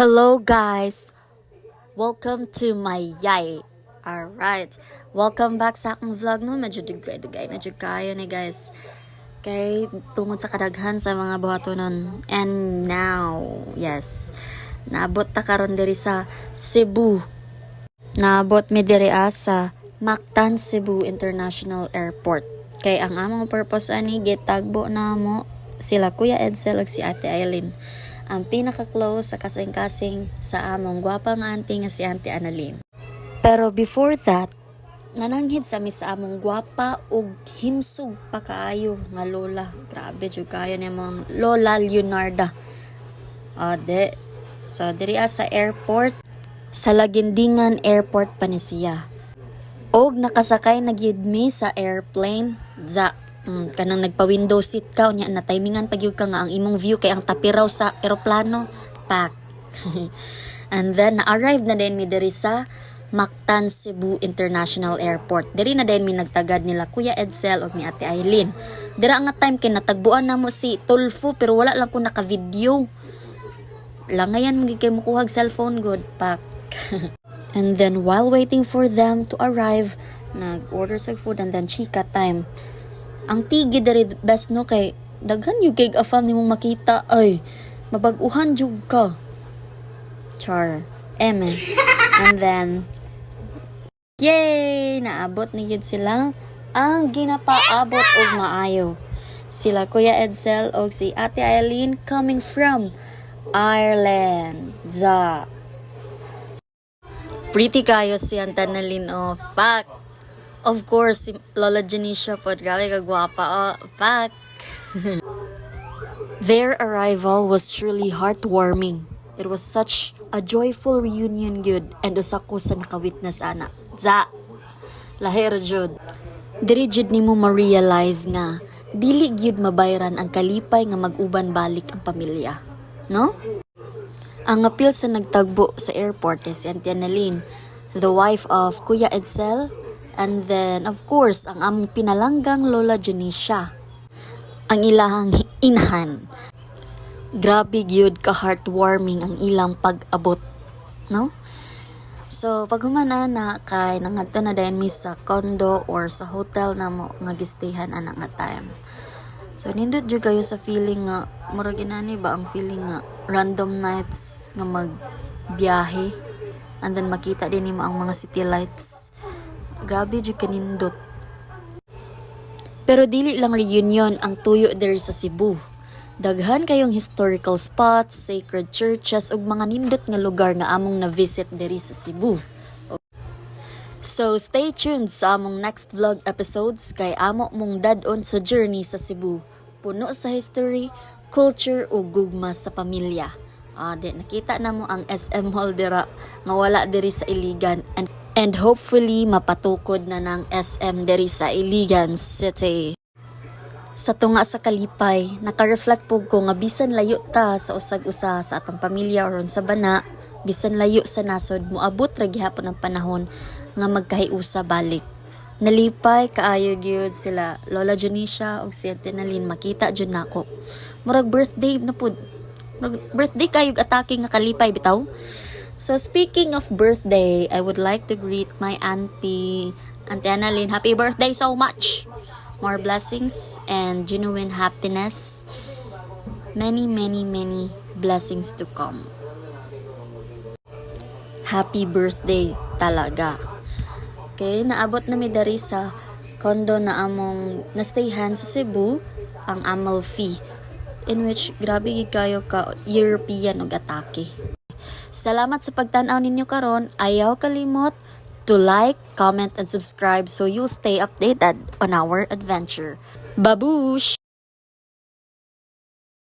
Hello, guys! Welcome to my yay! Alright. Welcome back sa akong vlog, no. Medyo dugay-dugay na jud kayo ni, guys. Kay tungod sa kadaghan sa mga buhatonon. And now, yes. Naabot ta karon diri sa Cebu. Naabot mi diri sa Mactan Cebu International Airport. Kay ang among purpose ani, gitagbo namo sila Kuya Edsel ug si Ate Eileen. Ang pinaka-close sa kasing-kasing sa among gwapa nga auntie nga si Auntie Annalyn. Pero before that, nananghid sa mi sa among gwapa ug himsog pa kaayo nga lola. Grabe jud kayo ni among Lola Leonarda. O, de. So, diri sa airport, sa Laguindingan Airport pa ni siya. Og nakasakay na gyud mi sa airplane za kanang nagpa window seat ka, unya na timingan pag gyud ka nga ang imong view kay ang tapiraw sa eroplano, pak. And then na-arrive na din mi diri sa Mactan Cebu International Airport. Diri na din mi nagtagad nila Kuya Edsel ug ni Ate Eileen. Dira nga time kay natagbuan namo si Tulfo, pero wala lang ko naka-video. Langayan mo kay mukuhag cellphone good, pak. And then while waiting for them to arrive, nag-order sa food and then chika time. Ang tigi diri best, no, kay daghan yung kay afam nimong makita, ay mabag-uhan jud ka. Char. Eme. And then yay! Naabot ni gyud sila ang ginapaabot og maayo. Sila Kuya Edsel og si Ate Eileen coming from Ireland. Za. Pretty kayo si Auntie Annalyn, oh. Fuck. Of course, si Lola Janisha po. Grabe kagwapa, oh. Fuck. Their arrival was truly heartwarming. It was such a joyful reunion gyud and usa ko sa naka-witness ana. Za. Lahir jud. Diri jud nimo ma-realize nga dili gyud mabayran ang kalipay nga mag-uban balik ang pamilya. No? Ang apil sa nagtagbo sa airport kay si Auntie Annalyn, the wife of Kuya Edsel, and then, of course, ang among pinalanggang Lola Janisha, ang ilahang inahan. Grabe gyud ka heartwarming ang ilang pag-abot, no? So, pag humana na kay nangadto na dayon mi sa condo or sa hotel na mo nga gistayhan ana nga time. So nindot jud kayo sa feeling nga murag inani ba ang feeling nga random nights nga magbiyahe and then makita din nimo ang mga city lights. Grabe jud kanindot. Pero dili lang reunion ang tuyo diri sa Cebu. Daghan kayong historical spots, sacred churches ug mga nindot nga lugar nga among na-visit diri sa Cebu. So stay tuned sa among next vlog episodes kay amo mong dad-on sa journey sa Cebu. Puno sa history, culture ug gugma sa pamilya. Ah, di nakita na mo ang SM Mall dira nga wala diri sa Iligan and hopefully mapatukod na ng SM diri sa Iligan City. Sa tunga sa kalipay, naka-reflect po ko nga bisan layo ta sa usag-usa sa atong pamilya or sa bana, bisan layo sa nasod, moabot ra gihapon ang panahon nga magkahiusa balik. Nalipay kaayo gyud sila Lola Janisha ug si Auntie Nalin makita jud nako. Murag birthday na pud. Murag birthday kayo atake nga kalipay bitaw. So speaking of birthday, I would like to greet my auntie, Auntie Annalyn. Happy birthday so much! More blessings and genuine happiness. Many, many, many blessings to come. Happy birthday talaga. Okay, naabot na mi dari sa condo na among nastayhan sa Cebu, ang Amalfi, in which grabe gid kayo ka European og atake. Salamat sa pagtan-aw ninyo karon. Ayaw kalimot to like, comment, and subscribe so you'll stay updated on our adventure. Babush!